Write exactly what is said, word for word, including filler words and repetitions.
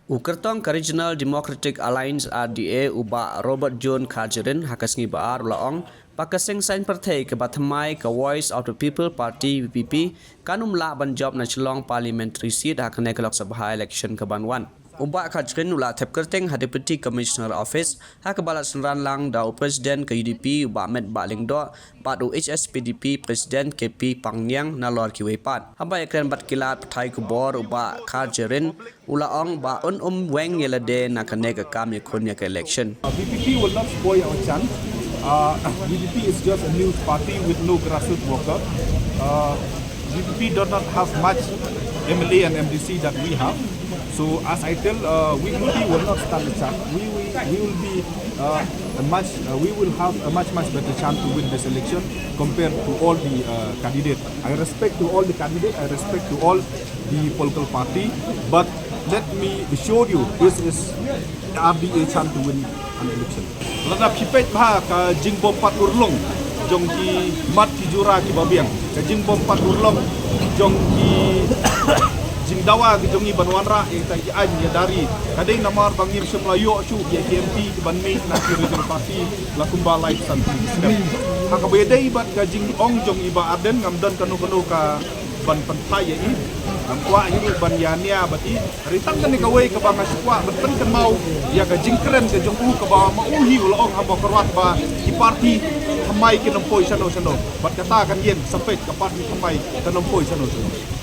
U kyrtong ka Regional Democratic Alliance, R D A, u Bah Robert John Kharjahrin, ha ka sngi Ba-ar u la ong ba ka seng saiñ pyrthei kaba thymmai ka Voice of the People Party, V P P, kan ym lah ban jop na Shillong Parliamentary Seat ha kane ka Lok Sabha election kaban wan. U Bah Kharjahrin u la thep kyrteng ha Deputy Commissioner Office ha kaba la synran lang da u President ka U D P u Bah Metbah Lyngdoh bad u H S P D P President K P Pangniang nalor kiwei pat. Haba ïakren bad ki lad pathai khubor, u Bah Kharjahrin u la ong ba un ym weng ïa lade na kane ka kam ïakhun ïa ka election. Uh, V P P will not spoil our chance. Uh, V P P is just a new party with no grassroots worker. Uh, V P P does not have much M L A and M D C that we have. So as I tell, uh, we, V P P will not stand a chance. We, we, we will be uh, a much, uh, we will have a much, much better chance to win this election compared to all the uh, candidates. I respect to all the candidates, I respect to all the political party, but let me assure you, this is R D A chance to win an election. Lada phi peit bha ka jingbym pat urlong jong ki mat ki jura kiba biang, ka jingbym pat urlong jong ki jingdawa ki jong ngi ban wanrah ïa kita ki aiñ ïa dari, ka dei namar ba ngim shym la ïoh shuh ïa ki M P kiban mih na ki regional party la kumba lai san tylli ki step. Ha kaba ïadei bad ka jingong jong i Bah Ardent, ngam don kano kano ka ban pynphai ïa i, ngam kwah hi ruh ban ïania bad i. Hynrei tang kane kawei kaba nga shu kwah ban pynkynmaw ïa ka jingkren ka jong u, kaba ma u hi u la ong ha Mawkyrwat ba ki party thymmai kin ym poi shano shano. Bad kata kan ïeng, sa peit, ka party thymmai kan ym poi shano shano.